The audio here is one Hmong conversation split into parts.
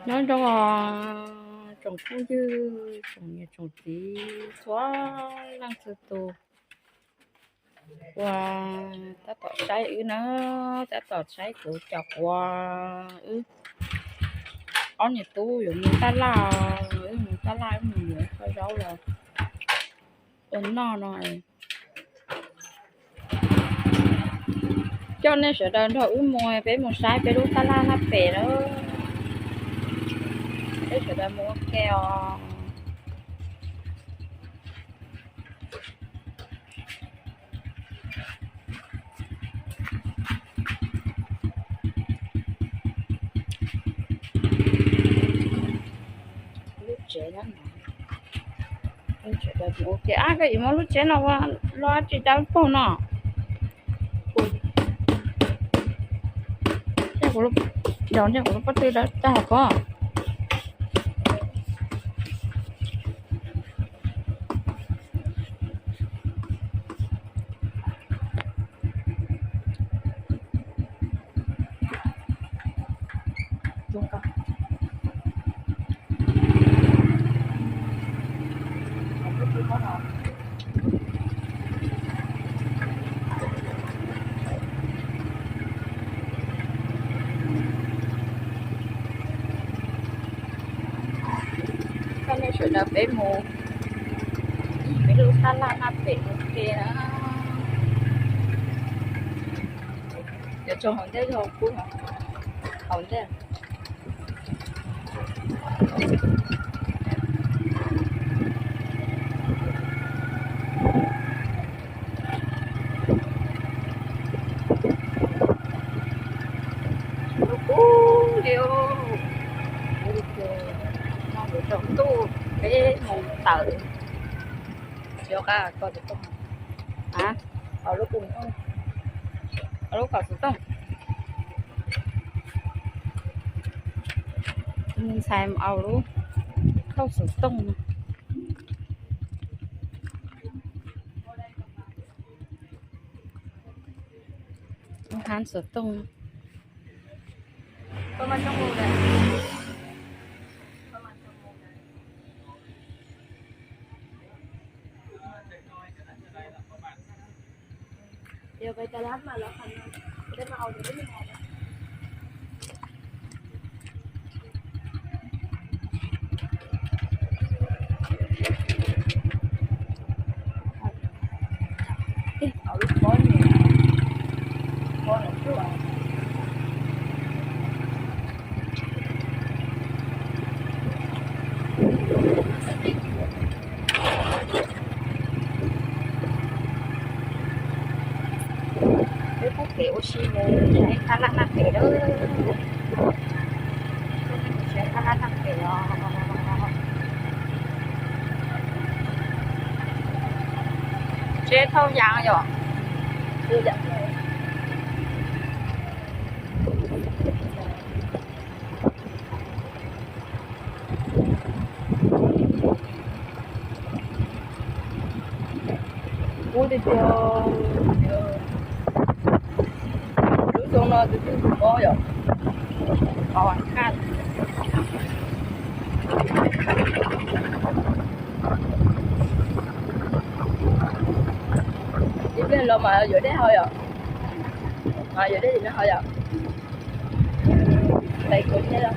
Nyob zoo tsoom phooj ywg, tsoom niam tsoom txiv txhua leej txhua tus uas tab tom saib wb na, tab tom saib kuv cov quav, wb ob niam tub yuav mus taj laj, wb mus taj laj wb mus yuav kho zaub los ua noj no. Coj nej sawv daws nrog wb mus, peb mus saib peb lub taj laj naj pem na. Peb sawv daws mus ua ke os. Lub tsev na, koj yuav muab lub tsev no ua lub tsev dawb paug no. Yog kuv lub pob tw dawb tag pob. Coj nej sawv daws peb mus, peb lub taj laj naj pem ua ke na. Cov tsoom hauv ntej yog kuv hauv ntej. Lub kub li, no yuav tsaus ntuj peb mus tawm. Tsis ua qab koj tus tooj, lub kaum xov tooj. Ntxhais mus au lub kaum xov tooj no. Hab xov tooj. Peb pub kev ua si mus saib taj laj naj pem lawm. Saib taj laj naj pem os. Tsheb thauj yas yom. Ub, tiag tiag, lub xyoo no tus twg tus mob yom? Ib pliag los mas yuav dej haus yom? Mas yuav dej no haus yom? Tais kuv thiab los.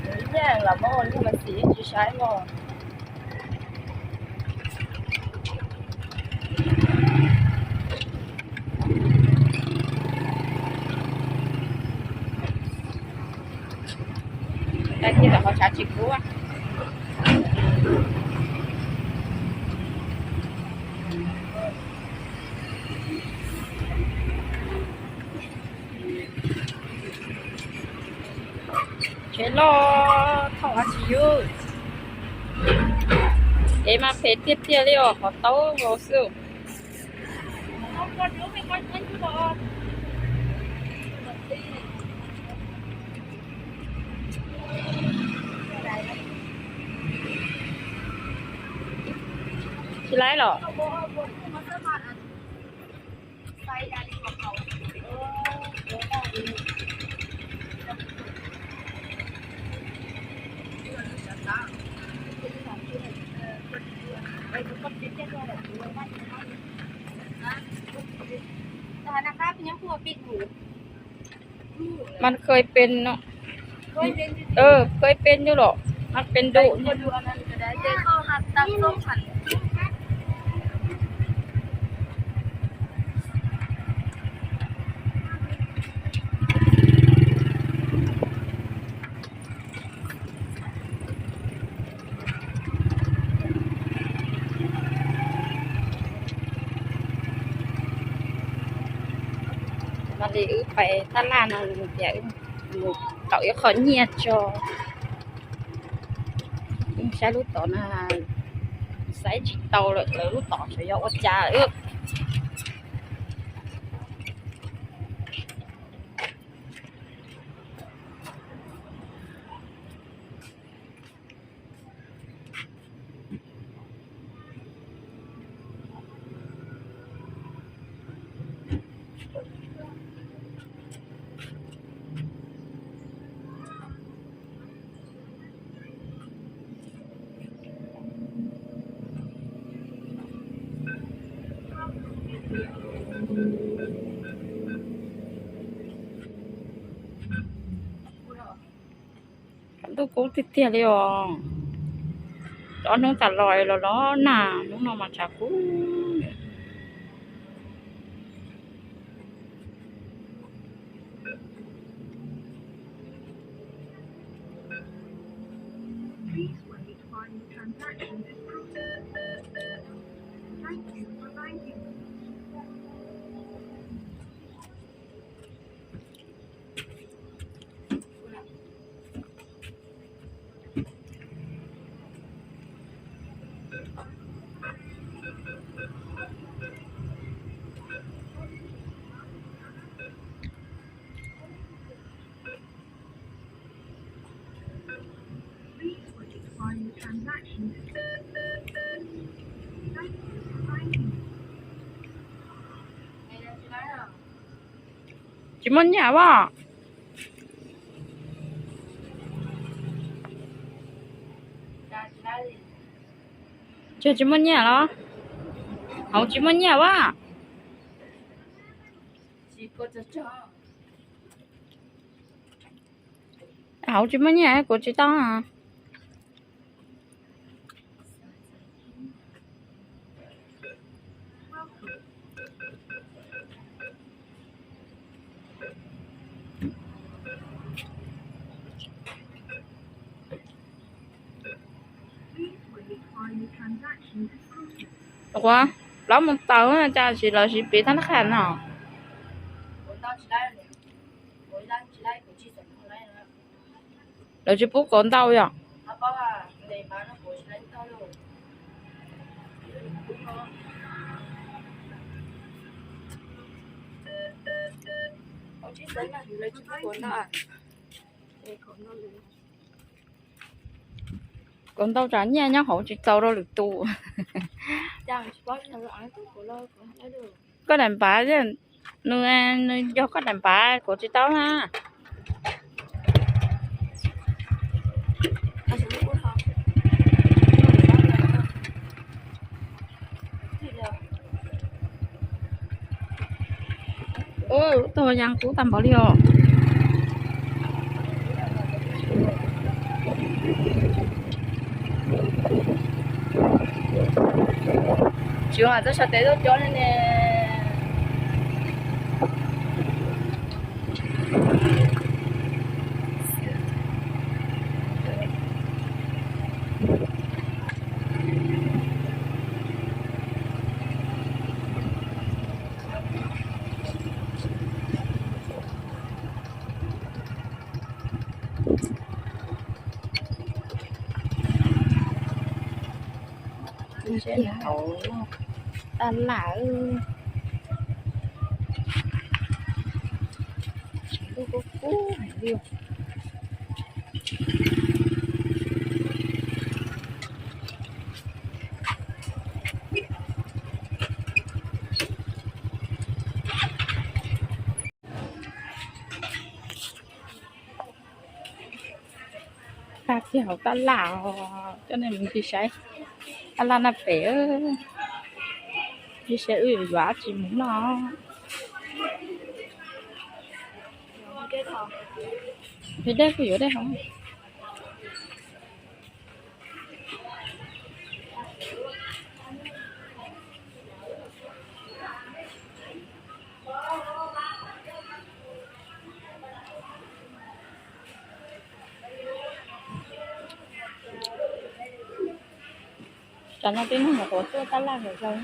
Nws yeej los mob, nws mas xis tsis saib mog. Tag kis los qhov tshav tsis kub. Tsheb loj thauj dab tsi yus. Kev mas phem tiag tiag li os, qhov taub vau xwb. Tsis laib los. มันเคยเป็นเนาะ เออ เคยเป็นอยู่หรอก มันเป็นดุ Mas li wb pais tab laj no tias wb mus tau ib qho nyiaj tso. Wb saib lub tod no, saib tsis tau lawm, lawv lub tod xyov yog ua cas lawm. Tshav ntuj kub tiag tiag li os. Ob hnub tas los los los nag, hnub no mas tshav kub. Tsis muaj nyiaj as. Tsis muaj nyiaj los? Hauv tsis muaj nyiaj as. Hauv tsis muaj nyiaj kuv tsis tau. Ua, lawv mus taws cas tsis, lawv tsis piv thab nab qha no. Lawv tsis pub kauv ntau yom? Kauv ntau tsam nyiaj nyob hauv tsis txaus rau lwm tus. Koj daim npav, nws, nws yog koj daim npav kuv tsis tau na. Ub, tog yas kub tag npaum li os. Tsis ua txoj sa tes tuaj cov ne. Hauv tab laj, lub kub kub li. Tag kiag hauv tab laj, coj nej mus ncig saib tab laj na pem, ncig saib wb yuav dab tsi mus noj. Hais dej kuj yuav dej haus. Tsam no tej neeg nyuam qhuav tuaj tab laj zom zaws.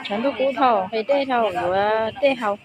Tshav ntuj kub dhau, hais dej dhau, yuav dej haus.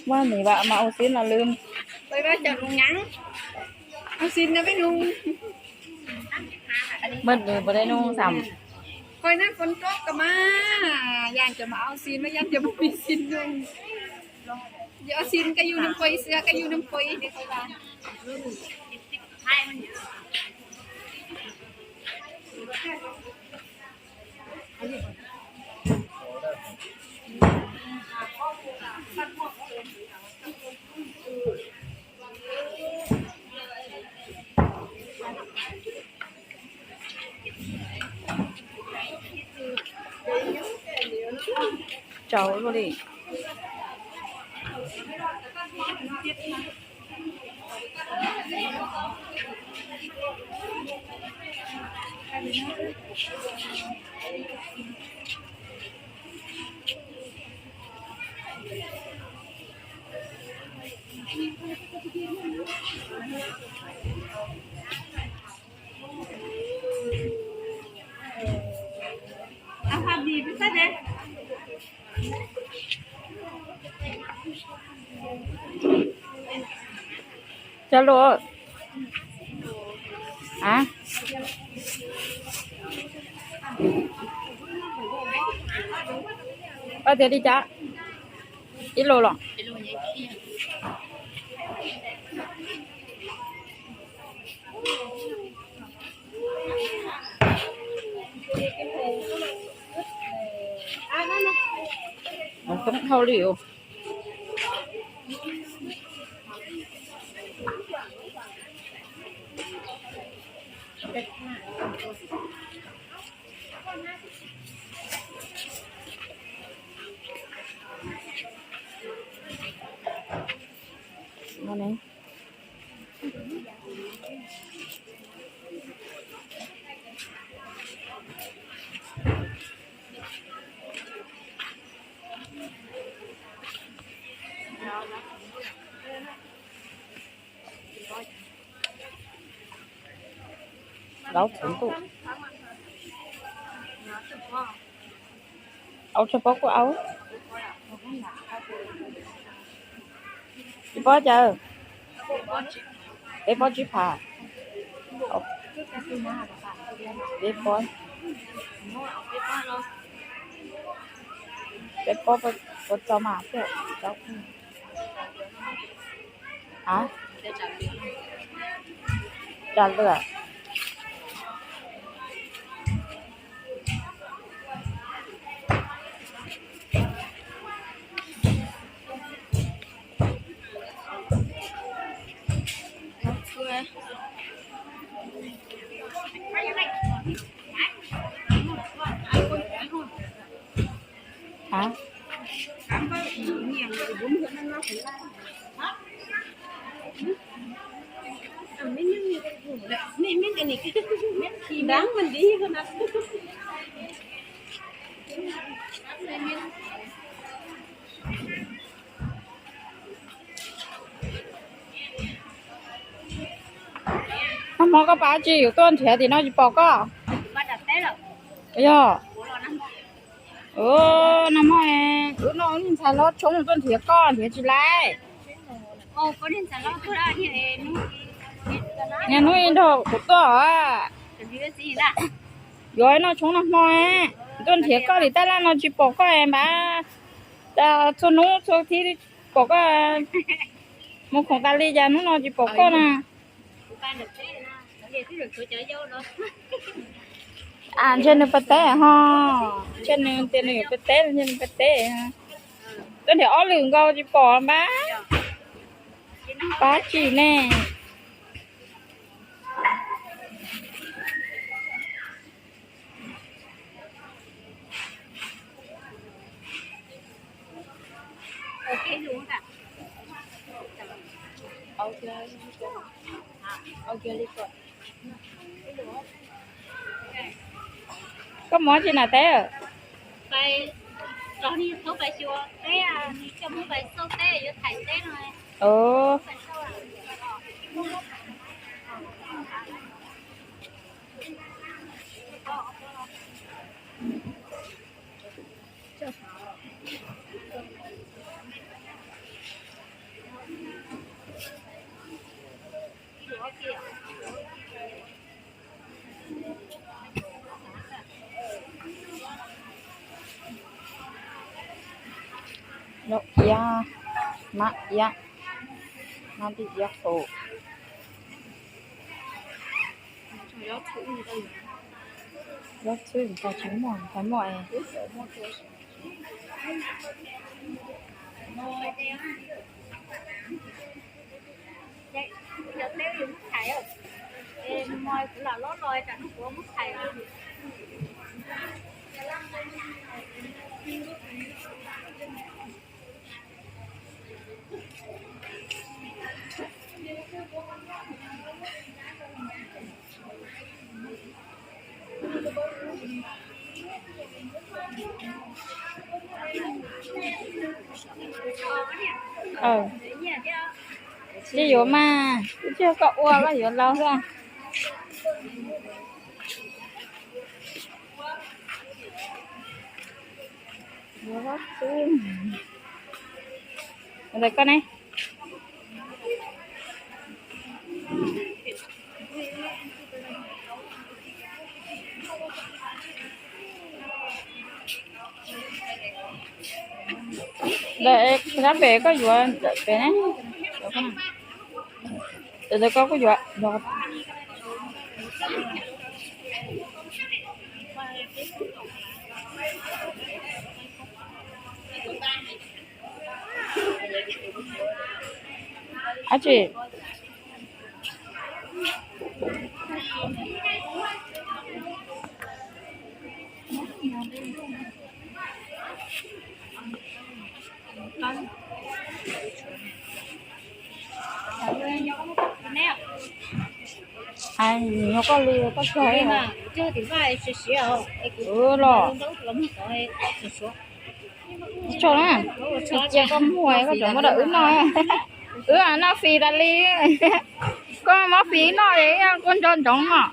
Muab nws vam mas ua xib no lwm. Ua xib no peb nug. Mej nws puas tau nug xam? Hos nab foos rov ko mas, yaj cov mas ua xib mas yaj cov mus pib xib nug. Yog ua xib koj yug nub pua ib xwb, koj yug nub pua ib. Tsau luaj li. Cov lus, a, tias li cas? Ib lus los? Coob dhau li os. Laub txhuv ntuj. Au, tsis paub kuj au. Tsis paub cas. Peb pob tsib phav. Peb pob. Peb pob puas txaus mas thiab. Txaus. Hais tias lwm. Hais Nag hmo koj pab tsis yus tuaj nrhiav tim no tsis pom koj? Yog. Nag hmo wb noj ib ntxhais hlob tshoob tuaj nrhiav koj nrhiav tsis laiv. Niaj hnub ib nrog kuv tuaj. Yuav noj tshoob nag hmo, tuaj nrhiav koj tim tab laj no tsis pom koj npab. Txhua hnub txhua thib pom koj, mus khoom tas li cas hnub no tsis pom koj na. Ntshe nws pab teb ho, ntshe nws tias nws yuav pab teb, ntshe nws pab teb. Tuaj nrhiav ob lwm nkaus tsis pom npab. Pab tsis ne. Koj mus tsis na teb? Lub iab, mab iab, mab tib iab qus. Yob txwb tsis muaj, tsis muaj. Tsis yuav mas, twb tsis yog koj ua koj yuav laus xwb. Ntawm koj ne. Ntawm pem koj yuav ntawm pem ne. Ntawm koj kuj yuav. Ab tsi. Hais nyuag koj li koj txog los. Tso na, cia koj muag koj tseem muab rau wb noj. Wb noj fis tas li. Koj muab fis noj es koj nco ntsoov os.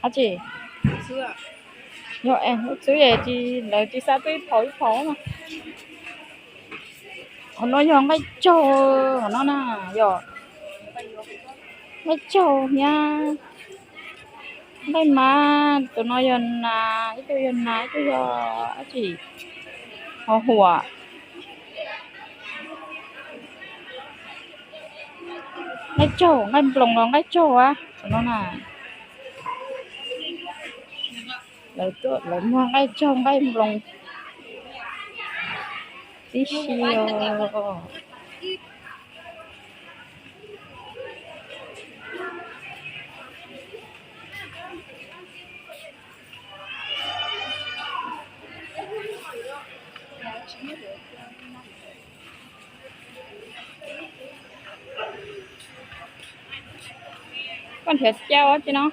Ab tsi, yog es lub txwb es lawv tsis xa twb ib phaum ib phaum mas. Qhov no yog nqaij tsaug, qhov no na, yog nqaij tsaug thiab nqaij mab. Tus no yog nas, ib tug yog nas, ib tug yog ab tsi, ho huam. Nqaij tsaug, nqaij nploos los nqaij tsaug a, tus no na. Lawv muag nqaij tsaug nqaij nploos tib si os. Koj nrhiav cau tsi no.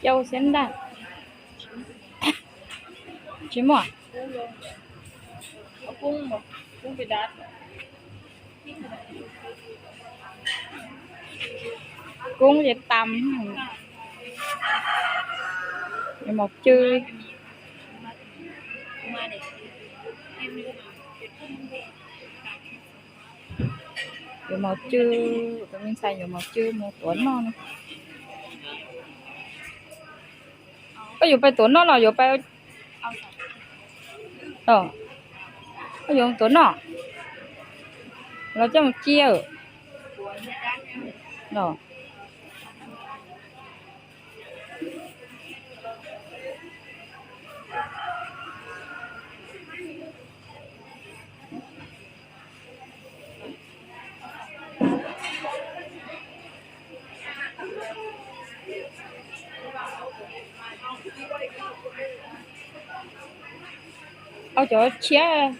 Cau xiab ntaj. Tsis muaj. Koob ces tas. Yuav mos cw. Yuav mos cw, tus me ntxhais yuav mos cw mus tuav noj no. Koj yuav pais tuav noj los yuav pais, koj yuav tuav noj los coj mus cia los. Au cov tshiab.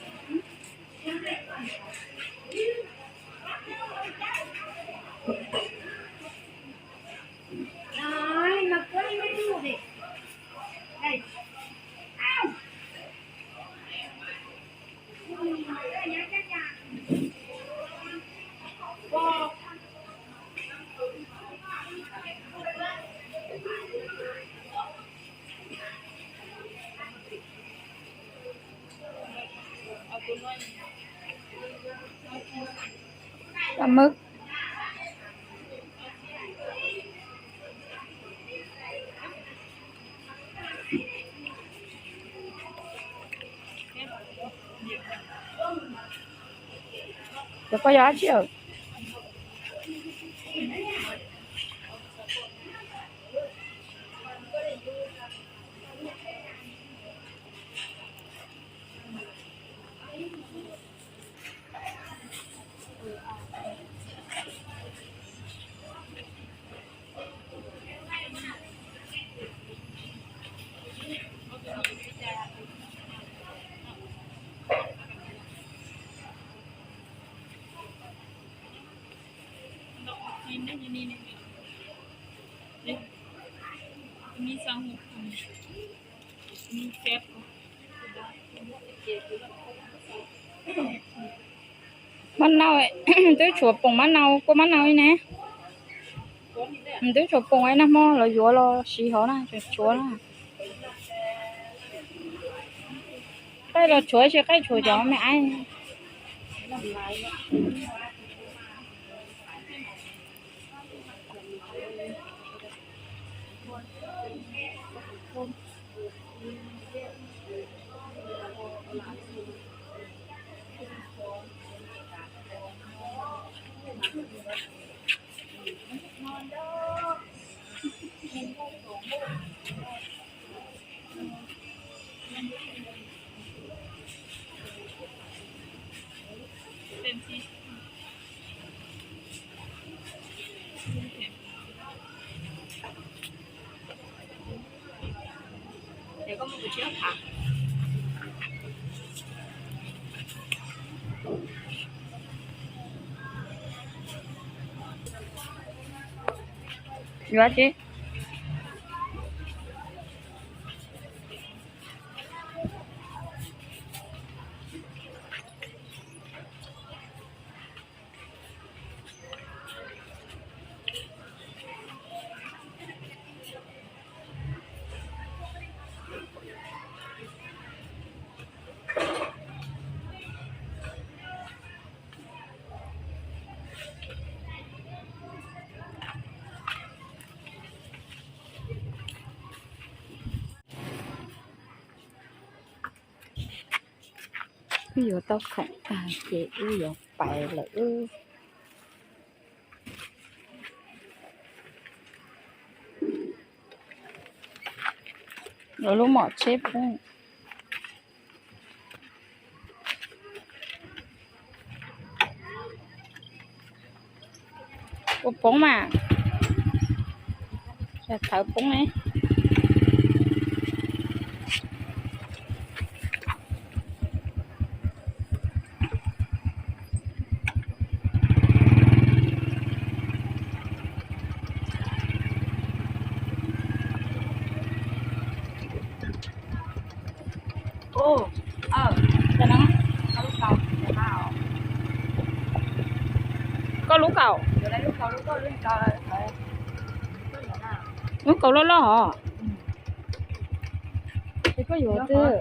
Mab. Cov koj yog dab tsi? Mab nau, twb tshuav poom mab nau, kua mab nau li ne. Twb tshuav poom, nag hmo los yuav los siv hov na, tshuav na. Qaij los tshuav, tsis qaij tshuav cov me aiv. Yuav tsis? Wb yuav tau khoom tag ces wb yuav pais lawm wb. Lub mom tsheb poob. Ua poob mas, thawv poob ne. Koj lub kaum. Lub kaum loj loj hos. Es koj yuav twg?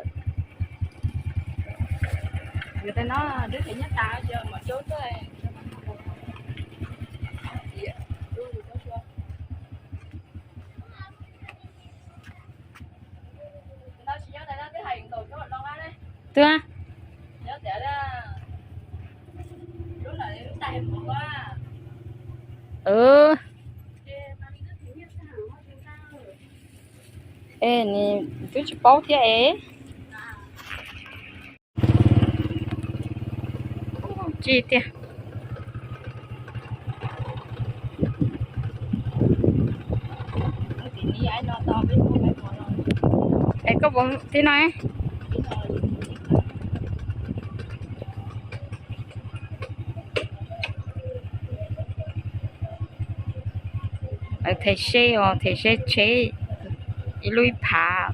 Twb. Es nws twb tsis paub thiab es. Tsis tiag. Es koj puas tib no? Them se os, them se tsheb ib lub ib phav.